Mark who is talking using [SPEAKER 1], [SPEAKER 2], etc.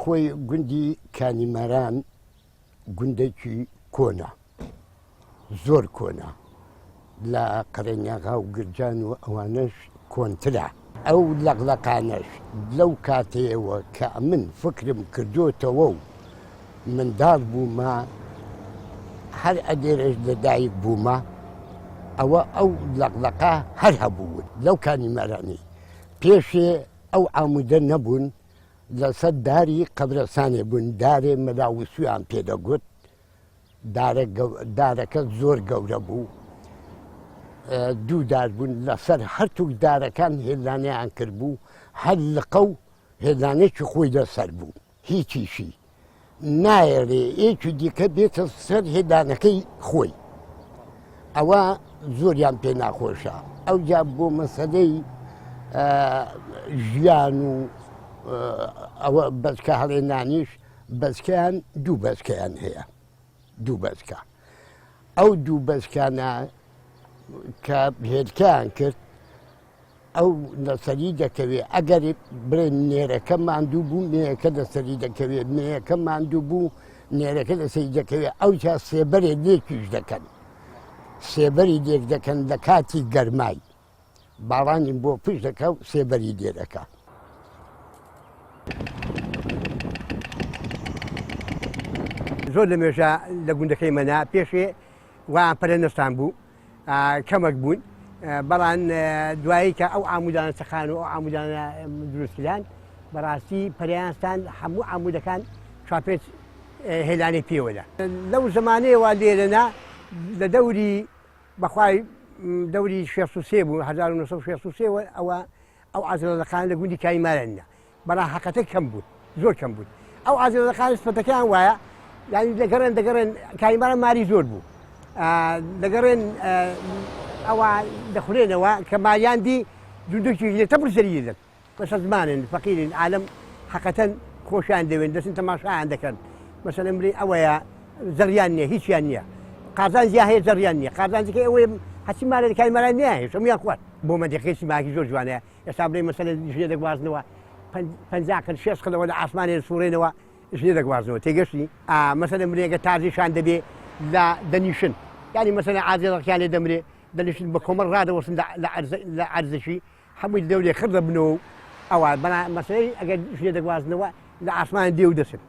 [SPEAKER 1] خۆی گوندی کانیماران گوندێکی کۆنە، زۆر کۆنە، لە قەرەنیاغا و گرجان و ئەوانەش کۆنترە. ئەو لەقلەقانەش لەو کاتەیەوە کە ئەمن فکرم کردۆتەوە و منداڵ بوومە، هەر ئەلێرەش لە دایک بوومە، ئەوە ئەو لەقلەقە هەر هەبوون لەو کانیمارانەی پێشێ ئەو عامودە نەبوون، لەسەر داری قەبرەسانێ بوون، دارێ مەلا وسویان پێ دەگوت، دارەکە زۆر گەورە بوو، دوو دار بوون لەسەر هەرتوک دارەکان هێلانەیان کردبوو، هەر لقە و هێلانێکی خۆی لەسەر بوو، هیچیشی نایەڵێ یەکی دیکە بێتە سەر هێلانەکەی خۆی. ئەوە زۆریان پێ ناخۆشە. ئەوجا بۆ مەسەلەی ژیان و ئەوە بەچکە هەڵێنانیش بەچکەیان دوو بەچکەیان هەیە دوو بەچکە ئەو دوو بەچکانە کە هێلکەیان کرد ئەو لەسەری دەکەوێ ئەگەر بڵێن نێرەکە ماندوو بوو مێیەکە لەسەری دەکەوێت مێیەکە ماندوو بوو نێرەکە لەسەری دەکەوێت ئەوجا سێبەرێ لێکیش دەکەن سێبەری لێک دەکەن لە کاتی گەرمای باڵانی بۆ پشت دەکە و سێبەری لێ دەکا.
[SPEAKER 2] زۆر لە مێژە لە گوندەکەی مەنا پێشێ وایان پەرە نەستان بوو کەمەک بوون بەڵام دوایی کە ئەو عامودانە چەقان و ئەو عامودانە دروستکران بەڕاستی پەریانستان هەموو عامودەکان چوار پێنج هێلانەی پێوەدا لەو زمانەیەوە لێرەنا لە دەوری بەخوای دەوری 63 بوو 1963 ئەوە ئەو عازلەکان لە گوندی کایمارەنە بەڵام حەقەتە کەم بوون زۆر کەم بوون ئەو عازلەکان سپەتەکەیان وایە یعنی دەگەڕێن دەگەڕێن کایمارە ماری زۆر بوو دەگەڕێن ئەوە دەخورێنەوە کە ماریان دی دوندوکی لێ تەبر زەری دەن بەسە زمانن فەقیرن عالم حەقەتەن خۆشیان دەوێن دەچن تەماشایان دەکەن مەسەلەن بڵێ ئەوەیە زەڕیان نییە هیچیان نییە قازانجیان هەیە زەڕیان نییە قازانجەکەی ئەوەیە هەچی مالە کای مالان نییە هەمیان خوارد بۆ مەنتیقەی سیماکی زۆر جوانەیە ئێستا بڵێ مەسەلەن ژنێ دەگوازنەوە 50 قل 6 قلەوە لە ئاسمانێ سوڕێنەوە ژنێ دەگوازنەوە تێگەشتی مەسەلەن بڵێگە تازیشان دەبێ لە دەنیشن یعنی مەسەلەن عازێ ڕقیان لێ دەمرێ دەنیشن بە کۆمەڵ ڕادەوەستن لە عەرزەکی هەمووی دەورێ خڕ دەبنەوە و ئەوە بەڵام مەسەلەی ئەگەر ژنێ دەگوازنەوە لە ئاسمان دێ و دەچن.